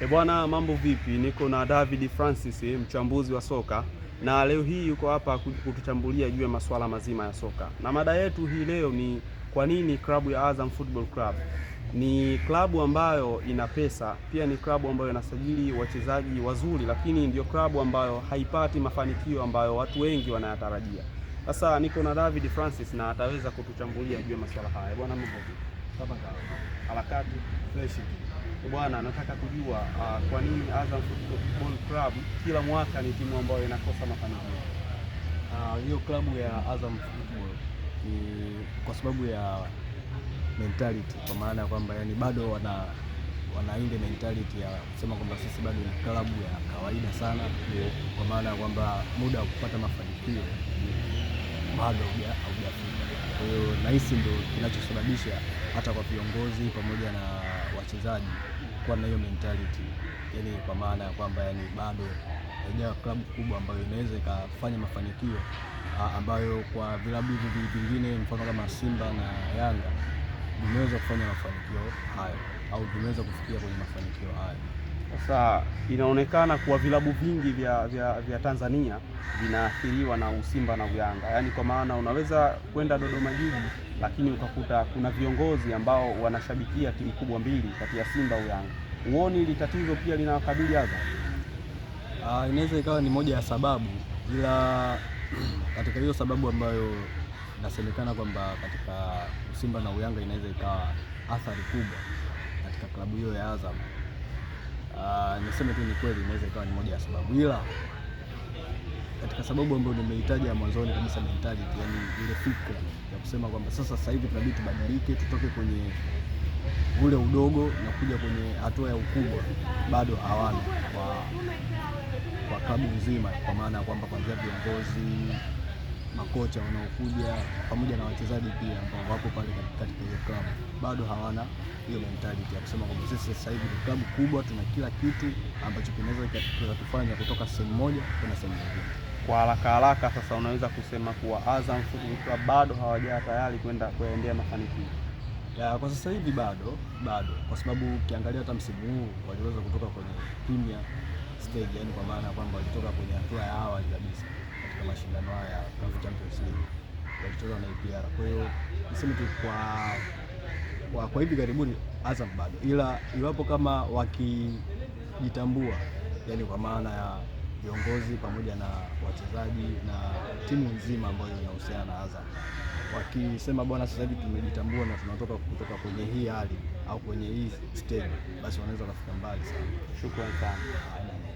E bwana, mambo vipi? Niko na David Francis, mchambuzi wa soka, na leo hii yuko hapa kutuchambulia juu ya masuala mazima ya soka, na mada yetu hii leo ni kwa nini klabu ya Azam Football Club ni klabu ambayo ina pesa, pia ni klabu ambayo inasajili wachezaji wazuri, lakini ndio klabu ambayo haipati mafanikio ambayo watu wengi wanayatarajia. Sasa niko na David Francis na ataweza kutuchambulia juu ya masuala haya. Bwana, mambo vipi? Kama kawaida. Harakati Fresh. Bwana, nataka kujua kwa nini Azam Football Club kila mwaka ni timu ambayo inakosa mafanikio? Hiyo klabu ya Azam Football ni kwa sababu ya mentality, kwa maana ya kwamba yani bado wana ile mentality ya kusema kwamba sisi bado ni klabu ya kawaida sana, kwa maana ya kwamba muda wa kupata mafanikio bado haujafika. Kwa hiyo nahisi ndio kinachosababisha hata kwa viongozi pamoja na wachezaji kuwa na hiyo mentality, yani kwa maana ya kwamba yani bado haijawa klabu kubwa ambayo inaweza ikafanya mafanikio ambayo kwa vilabu hivi vingine mfano kama Simba na Yanga vimeweza kufanya mafanikio hayo au vimeweza kufikia kwenye mafanikio hayo. Sasa inaonekana kuwa vilabu vingi vya Tanzania vinaathiriwa na usimba na uyanga, yaani kwa maana unaweza kwenda Dodoma Jiji, lakini ukakuta kuna viongozi ambao wanashabikia timu kubwa mbili kati ya Simba uyanga. Huoni hili tatizo pia linawakabili Azam? Inaweza ikawa ni moja ya sababu, ila katika hiyo sababu ambayo inasemekana kwamba katika Simba na Uyanga inaweza ikawa athari kubwa katika klabu hiyo ya Azam. Niseme tu ni kweli inaweza ikawa ni moja ya sababu, ila katika sababu ambayo nimeitaja ya mwanzoni kabisa, mentality, yani ile fikra ya kusema kwamba sasa hivi tunabidi tubadilike, tutoke kwenye ule udogo na kuja kwenye hatua ya ukubwa, bado hawana kwa klabu nzima, kwa maana ya kwamba kuanzia viongozi, makocha wanaokuja pamoja na wachezaji pia ambao wapo pale katika hiyo klabu, bado hawana hiyo mentality ya kusema kwamba sisi sasa hivi ni klabu kubwa, tuna kila kitu ambacho kinaweza kikatufanya kutoka sehemu moja kwenda sehemu nyingine. Kwa haraka haraka sasa unaweza kusema kuwa Azam Football Club bado hawajaa tayari kwenda kuendea mafanikio. Ya, kwa sasa hivi bado, kwa sababu ukiangalia hata msimu huu waliweza kutoka kwenye premier stage, yani kwa maana kwamba walitoka kwenye hatua ya awali kabisa katika mashindano haya ya CAF Champions League, walitoka na APR. Kwa hiyo niseme tu kwa hivi karibuni Azam bado, ila iwapo kama wakijitambua, yani kwa maana ya viongozi pamoja na wachezaji na timu nzima ambayo inahusiana na Azam, wakisema bwana, sasa hivi tumejitambua na tunatoka kutoka kwenye hii hali au kwenye hii stage, basi wanaweza kufika mbali sana. Shukrani sana. Haina neno.